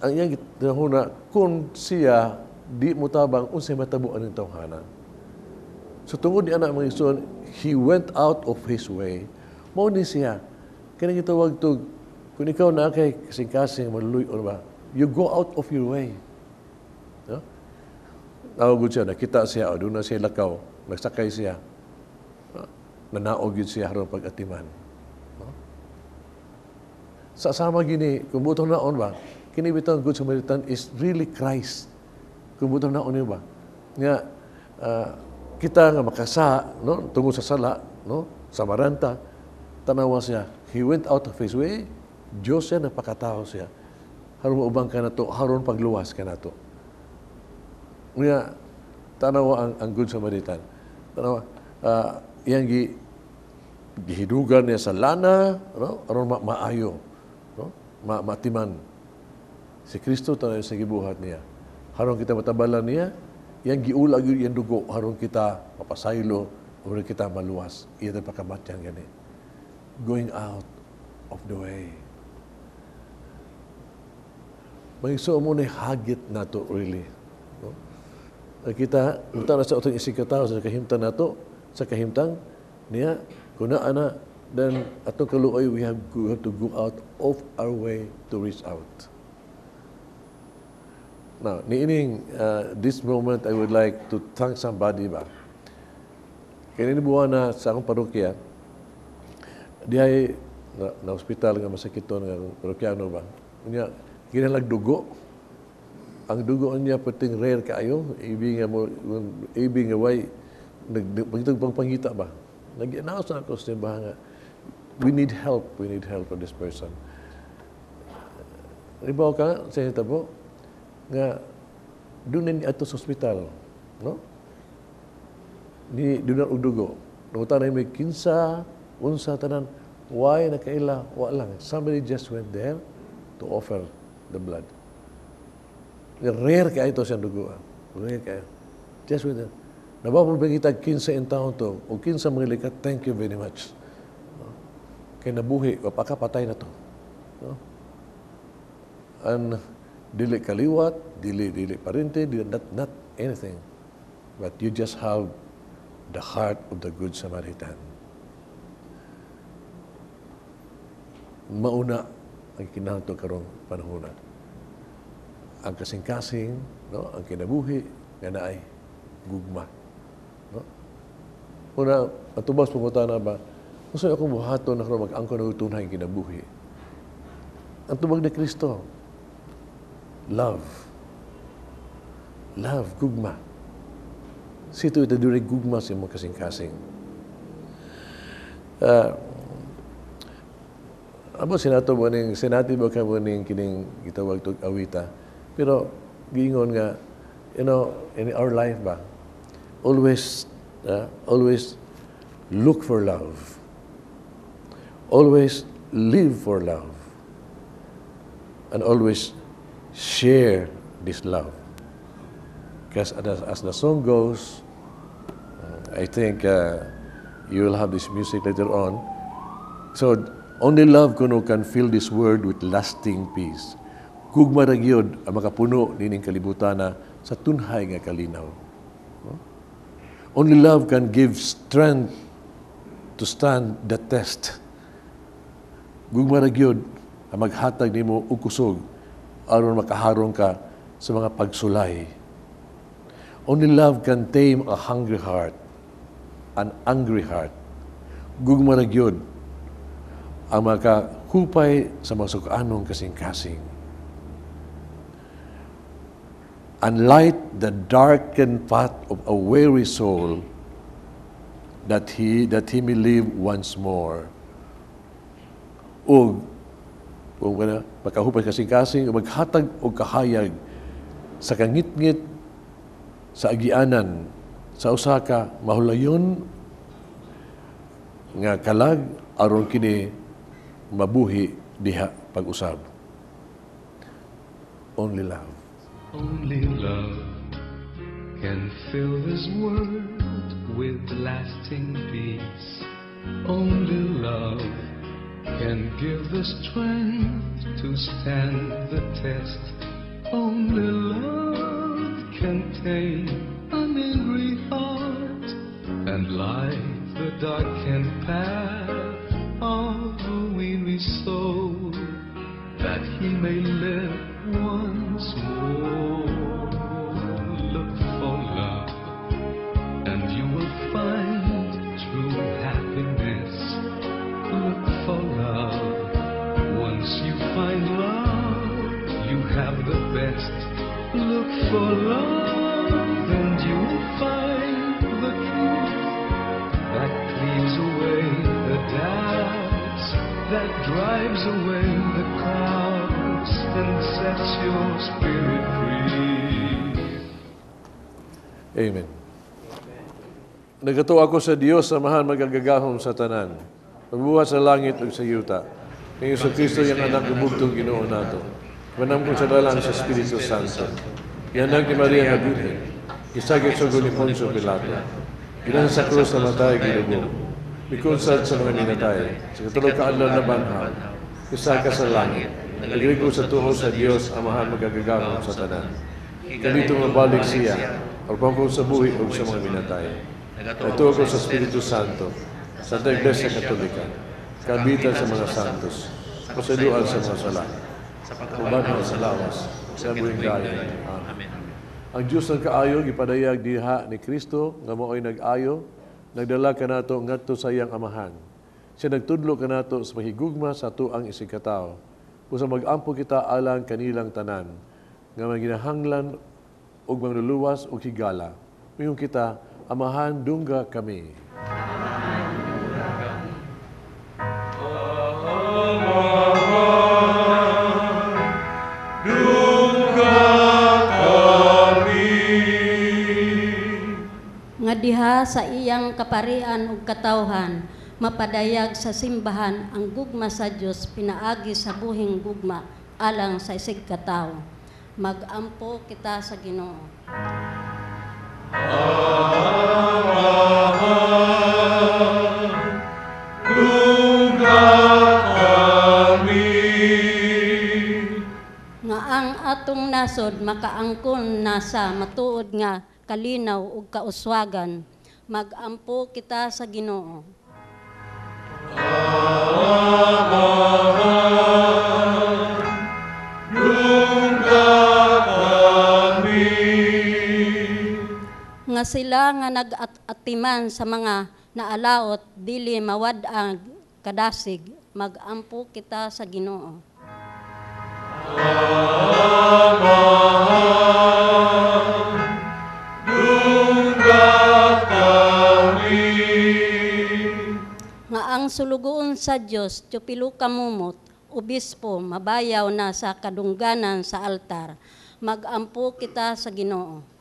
ang iyang ginahuna kung siya di motabang unsay matabo aning tawhana. So tungod ni ana mga igsoon, he went out of his way. Mao ni siya kani gitawag tog kung ikaw na kay kasing-kasing maluloy ba, you go out of your way. No? Tawag siya, nakita siya, o doon na siya lakaw, nagsakay siya. Nanaog yun siya aron pag-atiman. No? Sa sama gini, kung butong naon ba, kini bitong Good Samaritan is really Christ. Kung butong naon ba, nga kita nga makasa, no, tungod sa sala, no, sa maranta, tanawa siya. He went out of his way, Diyos siya, napakatao siya. Haron maubang ka na to, haron pagluwas ka na to. Nga, tanawa ang Good Samaritan. Tanawa, iyang gihidugan niya sa lana, no? Aron maayo, no? Matiman. Si Kristo tanaw sa gibuhat niya. Haron kita matabalan niya, iyang giulag iyang dugo, haron kita mapasaylo, haron kita maluwas. Iya tayo pakamatyan gani. Going out of the way. Magigsuo mo na hagit na to, really. No? Kita, unta na sa atong isikataw, sa kahimtang nato, sa kahimtang niya, kung na ana, then atong kaluoy, we have to go out of our way to reach out. Now, niining this moment, I would like to thank somebody ba. Kaya nibuwan na sa akong parokya, dihay na hospital nga masakiton nga parokyano ba. Unya, ginalag dugo. Ang dugo niya pating rare kaayo, ibi nga mo, ibi nga way nagpangitag pangpangita ba. Nag-announce na ako sa simbahan nga, we need help for this person. Ibaw ka, sa hitabo, nga doon ni ato sa ospital, no? Ni doon na dugo. Nungutan na may kinsa, unsa, tanan, why nakaila, wa lang. Somebody just went there to to offer the blood. Rare kaayo to siyang dugo. Rare kaayo. Just with that. Nabapol ba kita kinsa in taon to o kinsa mga likat, thank you very much. No? Kay nabuhi, o patay na to. No? And dili kaliwat, dili parente, dili, not anything. But you just have the heart of the Good Samaritan. Mauna ang kinahanglan karong panahona. Ang kasing-kasing, no, ang kinabuhi nga naay gugma. No? Una, atubas pangutana ba, unsa akong buhaton na karon mag-angkon og tunay kinabuhi? Ang tubag ni Kristo, love. Love, gugma. Sito ito duri gugma sa imong kasing-kasing. Abo sinato mo ning sinati ba ka mo ning kining gitawag tog awita. Pero giingon nga, in our life ba, always look for love. Always live for love. And always share this love. Because as the song goes, I think you will have this music later on. So, only love kuno can fill this world with lasting peace. Gugma ra gyud ang makapuno nining kalibutana sa tunhay nga kalinaw. No? Only love can give strength to stand the test. Gugma ra gyud ang maghatag nimo og kusog aron makaharong ka sa mga pagsulay. Only love can tame a hungry heart, an angry heart. Gugma ra gyud ang makahupay sa masuk-anong kasing-kasing. And light the darkened path of a weary soul, that he may live once more. O kung makahupay kasing-kasing, maghatag og kahayag sa kangitngit sa agianan sa usa ka mahulayon nga kalag aron kini mabuhi diha pag-usab. Only love. Only love can fill this world with lasting peace. Only love can give the strength to stand the test. Only love can tame an angry heart and light the darkened path of a weary soul, that he may live once more. Look for love, and you will find true happiness. Look for love. Once you find love, you have the best. Look for love, and you will find the truth that clears away the doubts, that drives away the clouds, and sets your spirit free. Amen. Nagatuo ako sa Dios, Amahan magagagahom sa tanan, magbuhat sa langit ug sa yuta. Ni Jesucristo iyang anak gubugtong Ginoo nato. Manamkon sa dalan sa Espiritu Santo. Gianak ni Maria nga Birhen, gisagit sa ni Poncio Pilato. Ginan sa krus na matay gilubong. Mikunsad sa mga minatay, sa katulog ka adlaw na banhaw, isaka sa langit. Nagrigo sa tuho sa Dios, Amahan magagagahom sa tanan. Kanito mabalik siya, aron sa buhi ug sa mga minatay. Nagtuo ko sa Espiritu Santo, sa Santa Iglesia Katolika, kabitan sa mga santos, pasaluan sa mga sala, ubanhaw sa lawas, sa buhing dayon. Amen. Ang Diyos ng kaayo, gipadayag diha ni Kristo, nga mao'y nag-ayo, nagdala kanato ngadto sa iyang amahan. Siya nagtudlo kanato sa pahigugma sa tuang isigkatawo. Usa mag-ampo kita alang kanilang tanan, nga maginahanglan og mangluluwas og higala. Miingon kita, Amahan, dungga kami. Amahan, dungga kami. Nga diha sa iyang kaparian ug katawhan, mapadayag sa simbahan ang gugma sa Dios pinaagi sa buhing gugma alang sa isig katawo. Magampo kita sa Ginoo. Nga ang atong nasod makaangkon na sa matuod nga kalinaw ug kauswagan. Magampo kita sa Ginoo. Nga sila nga nag-atiman sa mga naalaot dili mawad-ang kadasig. Magampo kita sa Ginoo. Nga ang sulugoon sa Dios Teofilo Camomot, obispo, mabayaw na sa kadungganan sa altar. Magampo kita sa Ginoo.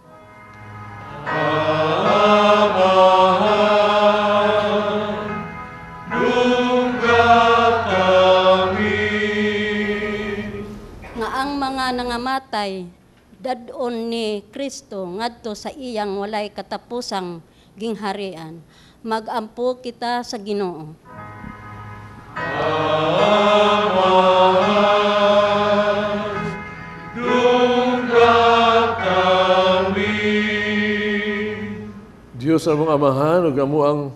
Nga ang mga nangamatay dad-on ni Kristo ngadto sa iyang walay katapusang gingharian. Magampo kita sa Ginoo. Diyos among Amahan ug amo ang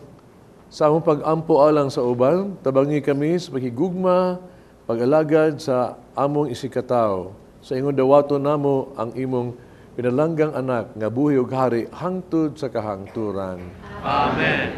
sa among pag-ampo alang sa uban, tabangi kami sa paghigugma, pag-alagad sa among isikatawo. Sa ingon dawaton namo ang imong pinalanggang anak nga buhi ug hari hangtod sa kahangturan. Amen.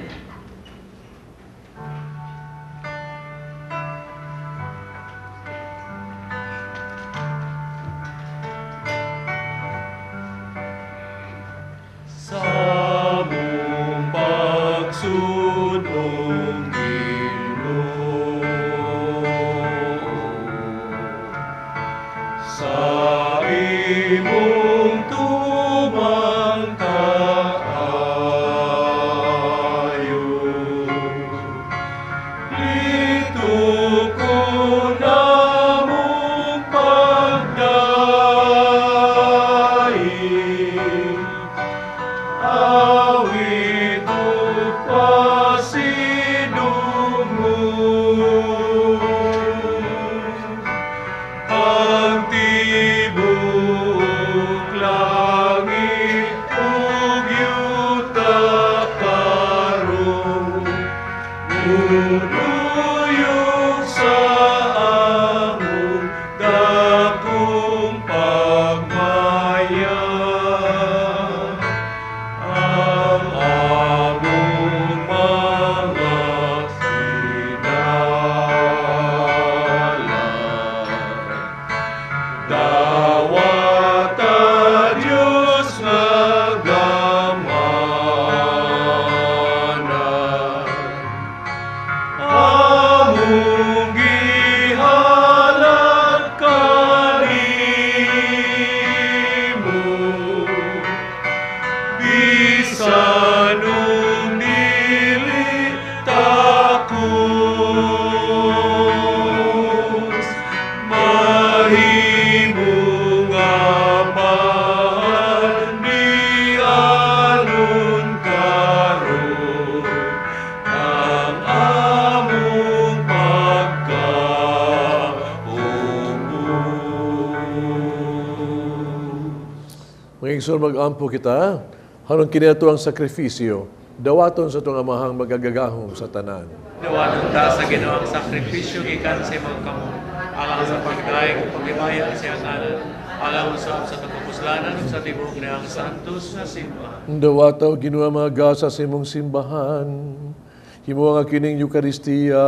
Mga igsoon, mag-ampo kita, hanong kini ato ang sakripisyo, dawaton sa itong amahang magagagahom sa tanan. Dawaton ta sa Ginoo ang sakripisyo gikan sa imong kamot, alang sa pagdaig ug paghimaya sa iyang ngalan, alang usab sa kapuslanan ug sa tibuok niyang santos nga simbahan. Dawata o Ginoo ang mga gasa sa imong simbahan, himo nga kining Eukaristiya,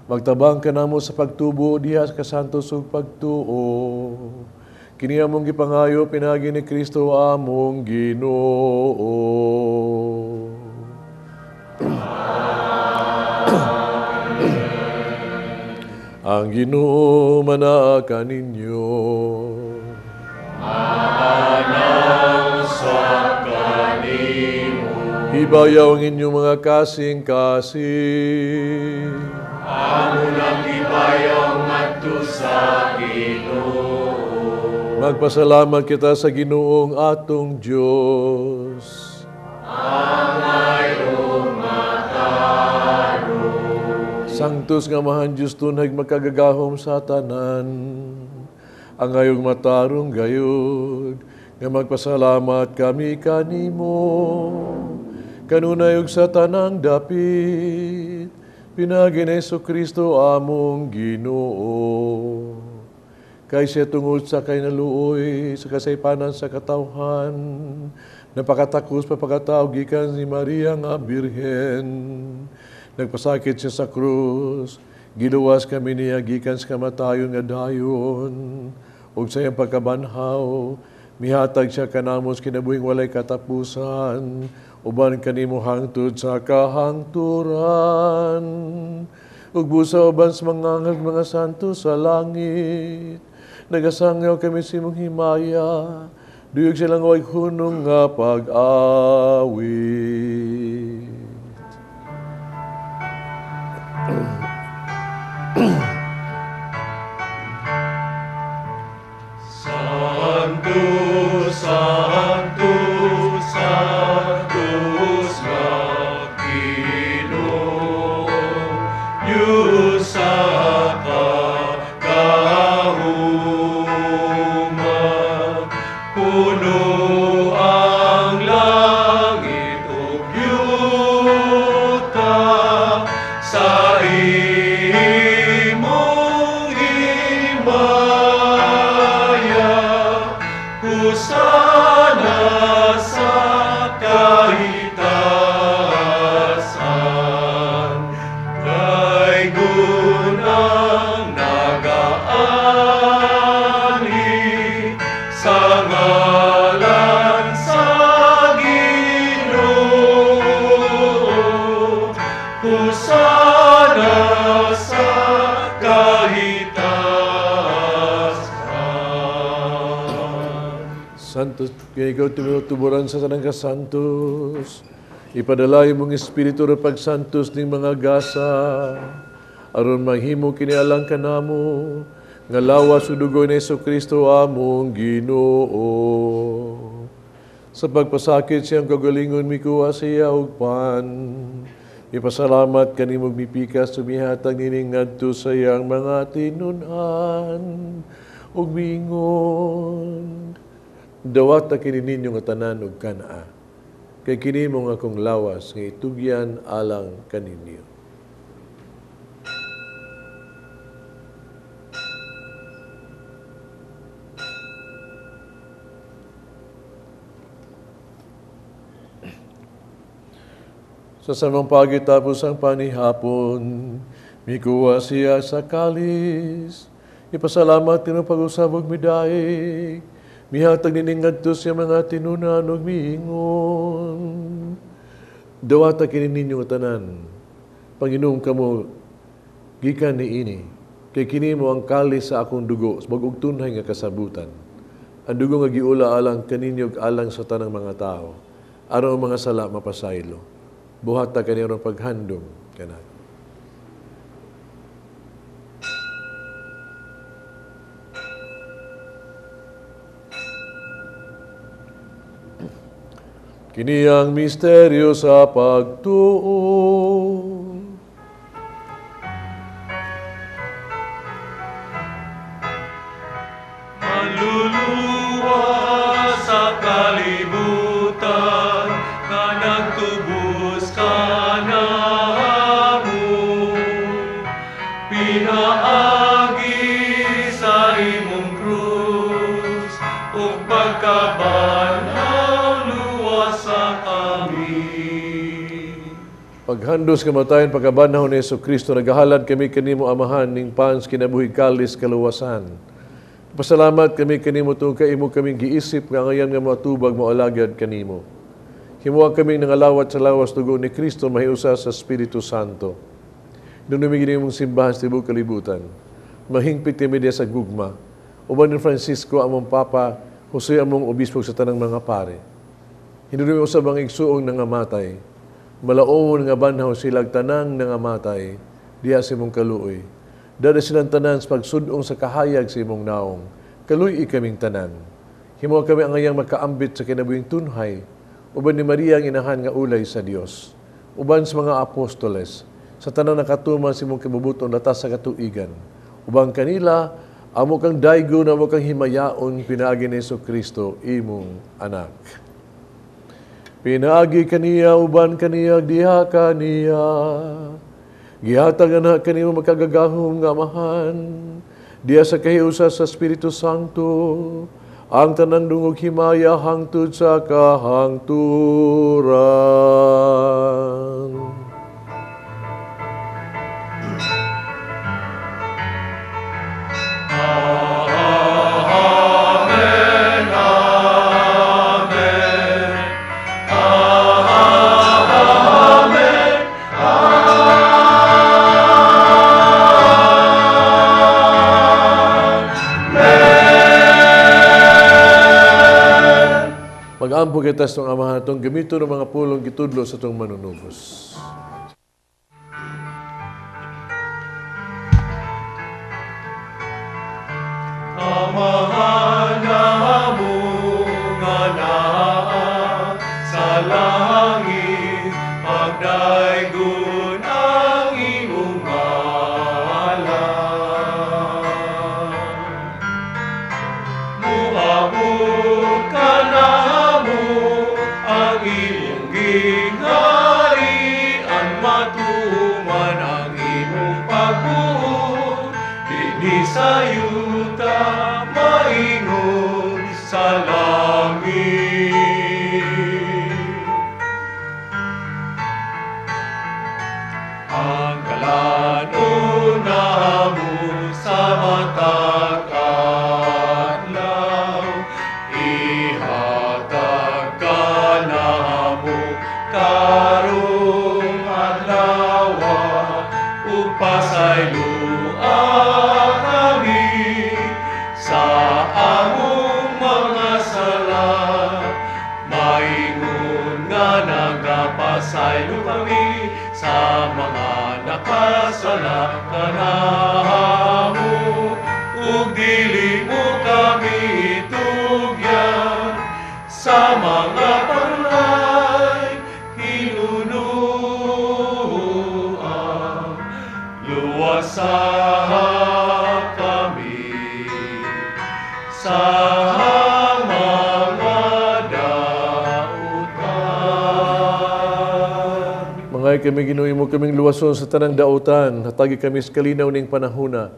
magtabang kanamo sa pagtubo diha sa kasantos ug pagtuo. Kini among gipangayo pinaagi ni Kristo among Ginoo. Ang Ginoo manaa kaninyo. Manaa sa kanimo. Ibayaw ang inyong mga kasing-kasing. Amo nang ibayaw ngadto ngadto sa Ginoo. Magpasalamat kita sa Ginoong atong Dios. Angay ug matarong. Sanctus nga Amahan Dios tunay makagagahom sa tanan. Angay ug matarong gayud nga magpasalamat kami kanimo. Kanunay ug sa tanang dapit, pinaagi ni Hesukristo among Ginoo. Kay siya tungod sa kinaluoy sa kasaypanan sa katawhan, napakatakos papakatao gikan ni Maria nga Birhen. Nagpasakit siya sa krus, giluwas kami niya gikan sa kamatayon nga dayon. Ug sa iyang pagkabanhaw, mihatag siya kanamo sa kinabuhing walay katapusan, uban kanimo hangtod sa kahangturan. Ug busa uban sa mga anghel mga santo sa langit, nagasangyaw kami sa imong himaya, duyog silang way hunong nga pag-awit. Santo, Santo, Sanctus nga Ginoo, Diyos sa kagahuman, puno ang langit ug yuta sa imong himaya. Hosana sa kahitasan, kay gunang nagaanhi sa ngalan sa Ginoo. Hosana sa kahitasan. Santos, kaya ikaw tinutuburan sa tanang kasantos. Ipadala imong espiritu ra pagsantos ning mga gasa. Aron mahimo kini alang kanamo nga lawas ug dugo ni Hesukristo among Ginoo. Sa pagpasakit siyang kagalingon mikuha siya og pan. Ipasalamat kanimo mipikas sumihatag nining ngadto sa iyang mga tinun-an ug miingon. Dawata kini ninyo nga tanan ug kanaa, kay kini mo nga akong lawas nga itugyan alang kaninyo. Sa samang pagitapos ang panihapon, mikuha siya sa kalis. Ipasalamat tinong pag-usab ug midaig. Mihatag nining ngadto sa mga tinunan ug miingon. Dawata kini ninyo nga tanan. Panginom kamo gikan niini, kay kini mo ang kalis sa akong dugo sa bag-ong tunhay nga kasabutan. Ang dugo nga giula alang kaninyo ug alang sa tanang mga tao, aron ang mga sala mapasaylo. Buhata kani aron paghandom kanako. Kini ang misteryo sa pagtuo. Manluluwas sa kalibutan, nga nagtubos kanamo, pinaagi sa imong krus ug pagkabanhaw luwasa kami. Paghandos kamatayon pagkabanhaw ni Hesukristo, nagahalad kami kanimo Amahan ning pans kinabuhi kalis kaluwasan. Pasalamat kami kanimo tungod kay imo kaming giisip nga ngayon nga moatubag moalagad kanimo. Himuha kaming nangalawat sa lawas dugo ni Kristo mahiusa sa Espiritu Santo. Dunumi gini imong simbahan sa tibuok kalibutan. Mahingpit kami diya sa gugma. Uban ni Francisco among Papa, Jose among obispo sa tanang mga pare. Hinunumi usab ang igsuong nangamatay. Malaomon nga banhaw silag tanang nangamatay diya sa imong kaluoy. Dada silang tanan sa pagsudong sa kahayag sa imong naong. Kaluy-i kaming tanan. Himo kami ang ngayang makaambit sa kinabuhing tunhay, uban ni Maria ang inahan nga ulay sa Dios. Uban sa mga apostoles, sa tanan nakatuman sa imong kabubuton latas sa katuigan. Uban kanila, amo kang daygon, amo kang himayaon, pinaagi ni Jesucristo, imong anak. Pinaagi kaniya, uban kaniya, diha kaniya. Gihatag anak kanimo makagagahom nga Amahan, diha sa kahiusa sa Espiritu Santo, ang tanang dungog himaya hangtod sa kahangturan. Amen, amen, amen, amen. Mag-ampo kita sa itong Amahan atong gamito ng mga pulong gitudlo sa itong manunubos. Amahan namo nga naa sa langit, pagdaygon ang imong ngalan. Muabot ka namo ang imong gingharian, matuman ang imong pagbuot dinhi sa yuta maingon sa langit. Ang kalan-on namo sa matag adlaw, ihatag kanamo karong adlaw, ug pasayloa kami sa among mga sala, maingon nga nagapasaylo kami sa mga nakasala kanamo, ug dili mo kami itugyan sa mga panulay hinunuang luwasa kami sa mga dautan. Mangay kami Ginoo, imo kaming luwason sa tanang dautan, hatagi kami sa kalinaw ning panahona.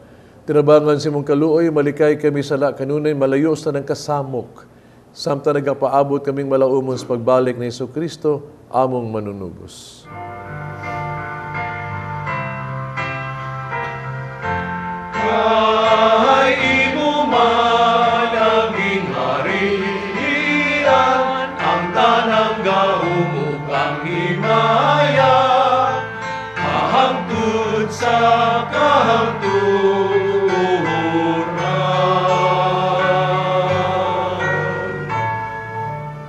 Tinabangan sa imong kaluoy, malikay kami sa sala kanunay, malayo sa tanang kasamok. Samtang nagapaabot kaming malaumon sa pagbalik ni Jesucristo, among manunubos. Kay imo man ang gingharian, ang tanang gahom ug ang himaya, hangtod sa kahangturan.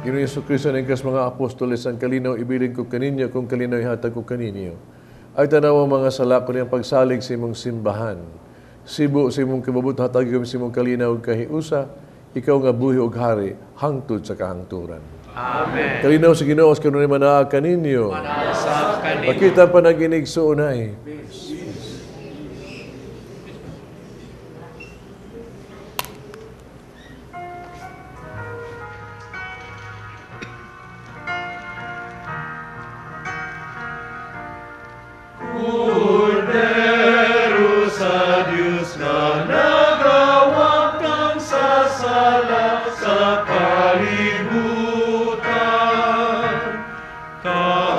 Ginoong Jesucristo, nangkas mga apostoles, ang kalinaw ibilin ko kaninyo, kung kalinaw ihatag ko kaninyo. Ay tanaw ang mga sala ko niyang pagsalig sa imong simbahan. Sibo sa imong kababot, hatag kami sa imong kalinaw ug kahiusa, ikaw nga buhi ug hari, hangtod sa kahangturan. Amen. Kalinaw sa Ginoo, kanunay manaa kaninyo. Manaa kaninyo. Pakita panaginig sa unay. Kordero sa Diyos nga nagawakang sa sala sa kalibutan, kaloy-i,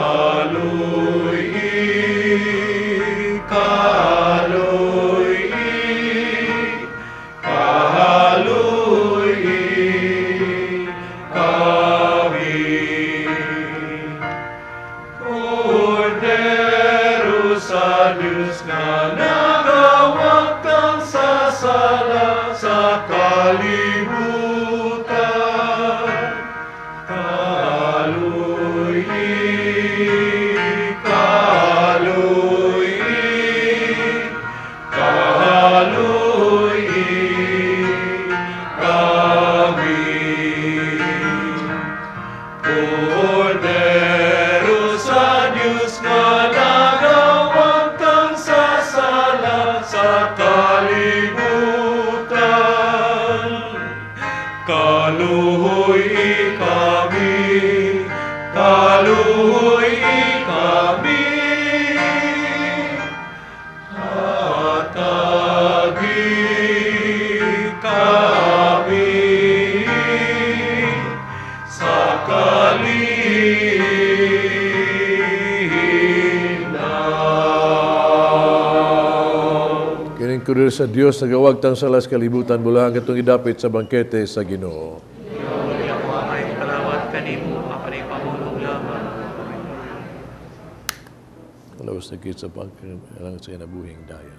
kaloy-i, kaloy-i kami. Kordero sa Diyos nga nagawakang sa sala sa kalibutan, kaloy-i, kaloy-i, kaloy-i Kordero sa Dios, nagawagtang sa las kalibutan, bulahan katong idapit sa bangkete sa Ginoo. Ginoo, ay kalawat kanimo, apan ipamulong lamang. Lawas na sa pagkalang sa kinabuhing dayon.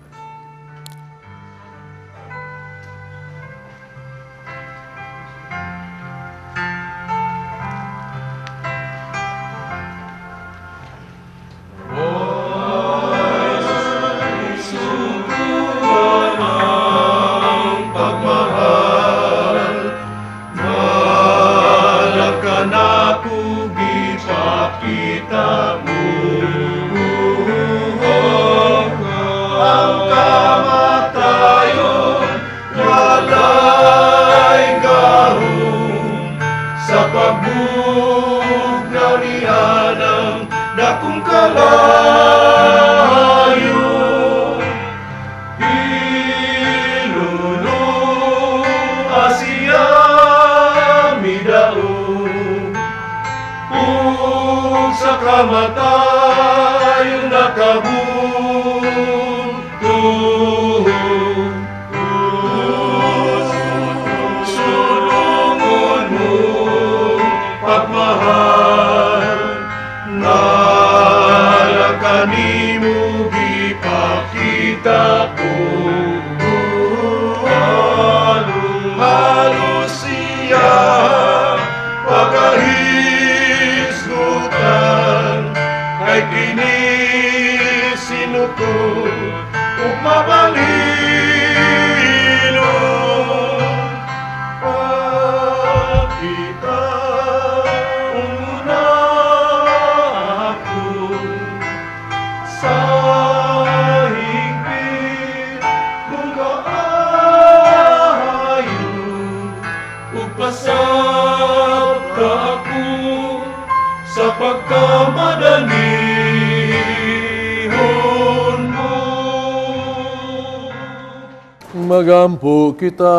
Magampo kita.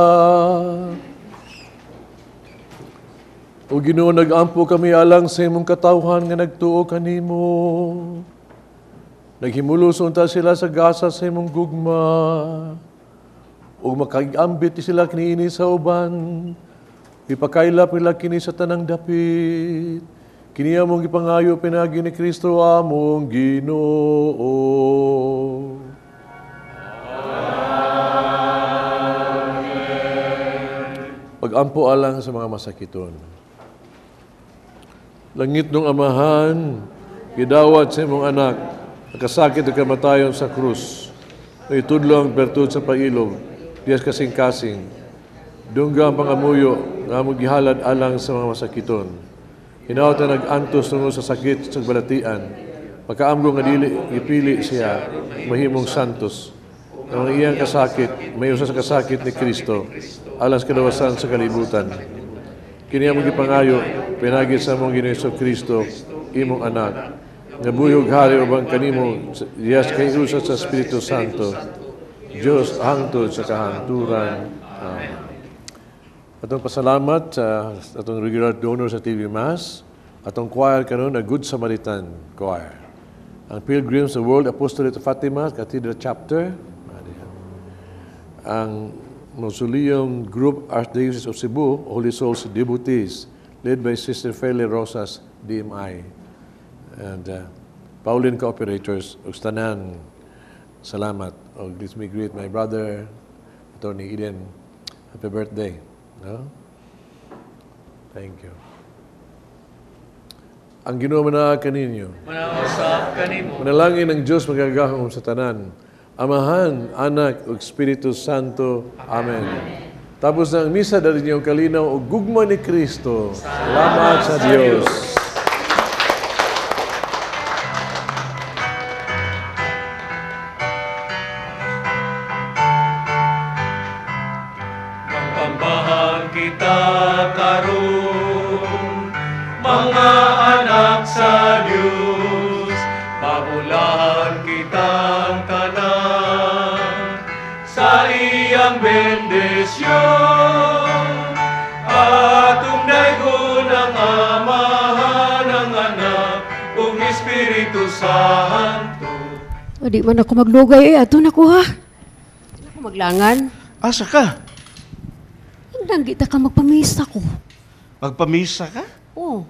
O Ginoo, nagampo kami alang sa imong katawhan nga nagtuo kanimo. Naghimulos unta sila sa gasa sa imong gugma. Ug makag-ambit sila kiniini sa uban. Ipakailap nila kini sa tanang dapit. Kini among gipangayo pinaagi ni Kristo among Ginoo. Pagampo alang sa mga masakiton. Langit ng Amahan, gidawat sa imong anak, nakasakit o kamatayon sa krus, na itudlo ang bertud sa pailob, diyas kasing-kasing, dungga ang pangamuyo, nga among gihalad alang sa mga masakiton. Hinaot na nag-antos tungod sa sakit sa balatian, pagkaamgo nga dili, gipili siya, mahimong santos. Ang iyang kasakit, may usa sa kasakit ni Kristo, alang sa kalawasan sa kalibutan. Kini among gipangayo, pinagi sa among Ginoo Hesus Kristo, imong anak, nga buhi ug hari uban kanimo, diyas kay usa sa Espiritu Santo, Dios hangtod sa kahangturan. Amen. Atong pasalamat sa atong regular donor sa TV Mass, atong choir karon a Good Samaritan Choir. Ang Pilgrims of World Apostolate of Fatima Cathedral Chapter, ang Mausoleum Group Archdiocese of Cebu, Holy Souls Devotees, led by Sister Feli Rosas, DMI, and Pauline Cooperators, ug tanan, salamat. Og let me greet my brother, Attorney Eden. Happy birthday. No? Thank you. Ang Ginoo manaag kaninyo. Manausap kanimo. Manalangin ang Dios magagahom sa tanan. Amahan, Anak, ug Espiritu Santo. Amen. Amen. Tapos ng misa, dali niyong kalinaw o gugma ni Kristo. Salamat sa Dios. Magpambahan kita karon, mga anak sa Dios, mabulahan kitang tanan sa iyang bendisyon. Atong daygon ang Amahan, ang Anak, ug Espiritu Santo. O, di man ako maglugay, ato na ko ha. Maglangan. Asa ka? Hindang kita ka magpamisa ko. Magpamisa ka? Oo.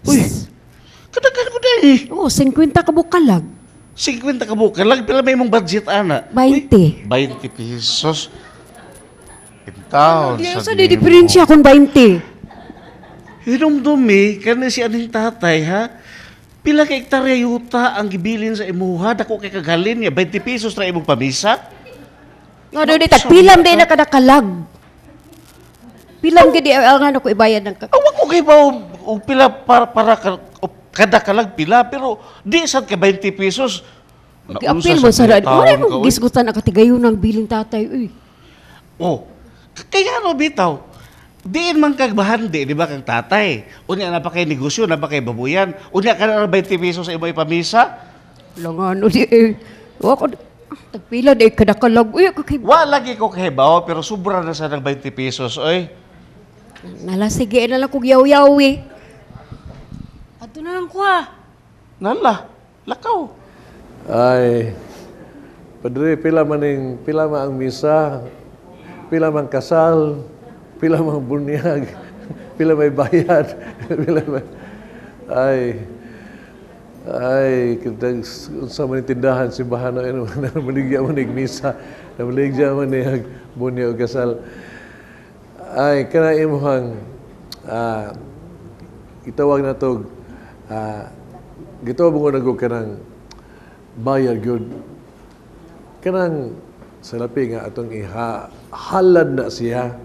Uy, kadagan ko dahil. Oo, 50 ka bukalag. 50 ka bukalag? Pila may mong budget, ana? 20. Uy, 20 pesos. Intaon Di sa sa di diferensya kung 20. Hinumdumi, kani si aning tatay, ha? Pila ka hektarya yuta ang gibilin sa imuha, dako kay kagalin niya, 20 pesos ra imong pamisa. Nga daw di tagpilam di na kadakalag. Pilam gid ang ano ko ibayad ng Awa ko kay ba og pila para kada kalag pila, pero di sad ka 20 pesos. Apil mo sa radyo. Wala mo gisgutan ang katigayon ng biling tatay. Uy. Oh, kaya ano bitaw? Diin man kag bahandi, di ba, kang tatay? Unya na pa kay negosyo, na pa kay babuyan. Unya ka na 20 pesos sa imo ipamisa? Lang ano di eh. Wa ko tagpila di kadakalag. Uy, ako kay Wa lagi ko kahibaw, pero sobra na sa ng 20 pesos, oy. Nala sige na lang kog yaw-yaw eh. Adto na lang ko ha. Nala, lakaw. Ay, Padre, pila man ang misa, pila man kasal, pila man bunyag, pila may bayad, pila may... Ay, kitang sa man tindahan, simbahan na yun, namaligya man ig misa, namaligya man ig bunyag o kasal. Ay, kana imuhang itawag na to, gitawag mo na kanang bayad gyud. Kanang sa lapi nga atong iha, halad na siya,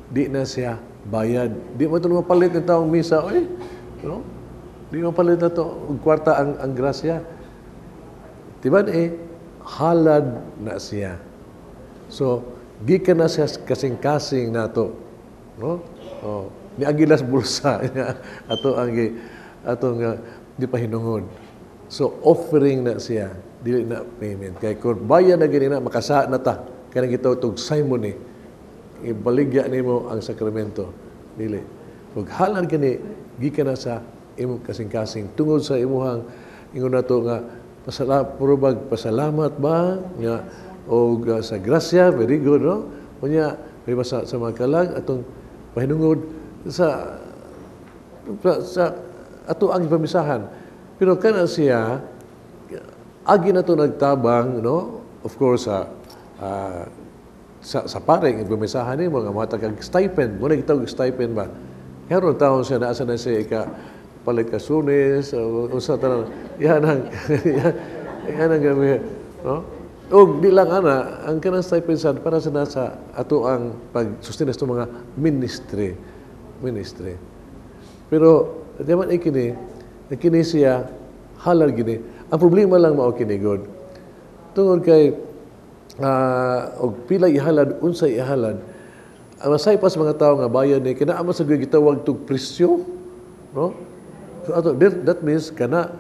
di na siya bayad. Di mo ito mapalit ng taong misa, oy. No? Di mo mapalit na ito, og kwarta ang grasya. Diba halad na siya. So, gikan na siya kasing-kasing nato. No? Oh, ni Aguilas bulsa ato ang atong di pahinungod. So, offering na siya, dili na payment. Kay kung bayad na gini na, makasa na ta. Kanang gitawag tog simony. Ibaligya nimo ang sakramento. Dili. Ug halad kini gikan na sa imong kasing-kasing tungod sa imuhang ingon nato nga purubag pasalamat ba nga og sa grasya, very good, no? Unya ba sa mga kalag atong pahinungod sa ato ang pamisahan. Pero kana siya agi na to nagtabang, no? Of course sa pare nga pamisahan nimo nga matag kag stipend, mo na gitawag stipend ba. Karon taon siya naasa na siya ika palit ka sunis unsa tanan. Yan ang gami, no? Og di lang ana ang kanang stipend sad para sa nasa ato ang pag-sustain sa mga ministry. Pero di man ikini siya halal gini. Ang problema lang mao kini god. Tungod kay og pila ihalad, unsay ihalad. Ang masay pa sa mga tao nga bayad ni kina ama sa gitawag tug presyo, no? So ato that means kana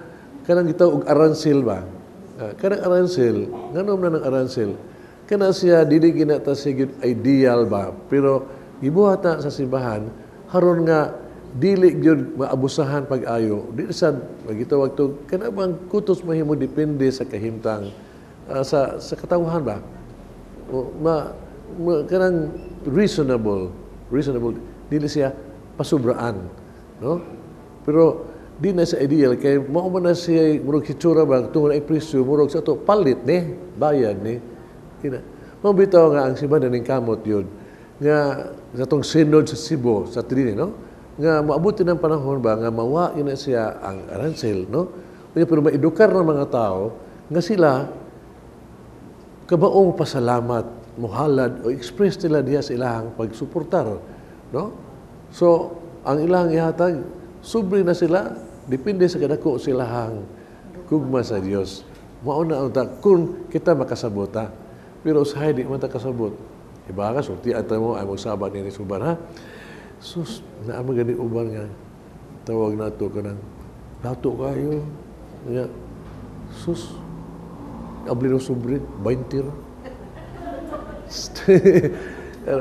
kanang gitawag og aransil ba. Kanang aransil, nganom na ng aransil. Kana siya dili ginata siya gyud ideal ba, pero gibuhat na sa simbahan haron nga dili gyud maabusahan pag-ayo. Dili sad magitawag tug kana bang kutos mahimo depende sa kahimtang sa katawhan ba. O, kanang reasonable dili siya pasubraan, no? Pero di na sa ideal kay mao man na siya murag hitsura ba tungod ay presyo murag sa ato palit ni bayad ni kina. Mao bitaw nga ang simbahan ning kamot yun nga sa atong synod sa Cebu sa Trini, no? Nga maabuti ng panahon ba nga mawa yun na siya ang aransel, no? Pero maedukar ng mga tao nga sila kabaong pasalamat, muhalad o express nila diya sa ilahang pagsuportar, no? So ang ilahang ihatag sobre na sila, depende sa kadako silahang gugma sa Dios. Mao na ang kung kita makasabot, ha? Pero usahay di man ta kasabot. Iba ka sulti ata mo ay magsaba ni suban, ha? Sus, naa man gani uban nga tawag nato kanang dato kayo. Nga sus, abli no sobre 20 ra.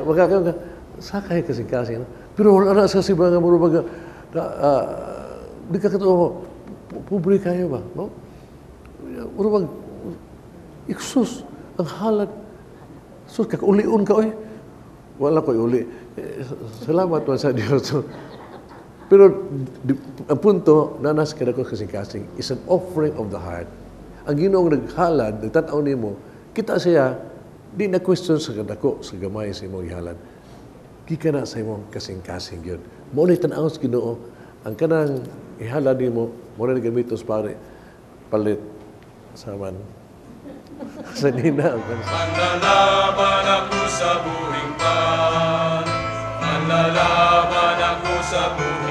Makaka sakay kasing-kasing. Pero wala na sa simbahan nga murag di ka katuo, pobre kayo ba, no? Murag iksus. Ang halad. So, kakaulion ka, oy. Wala ko'y uli. Eh, salamat man sa Diyos. Pero ang punto, nanas ka ko kasing-kasing, is an offering of the heart. Ang Ginoong naghalad, nagtanaw nimo, kita siya, di na question sa kadako, sa gamay sa imong gihalad. Gikan na sa imong kasing-kasing yun. Mao ni tan-aw sa Ginoo, ang kanang ihalad nimo, mao na gamitos pare, palit sa man. Sa nina. Manlalaban ako sa buhing pan. Manlalaban ako sa buhing.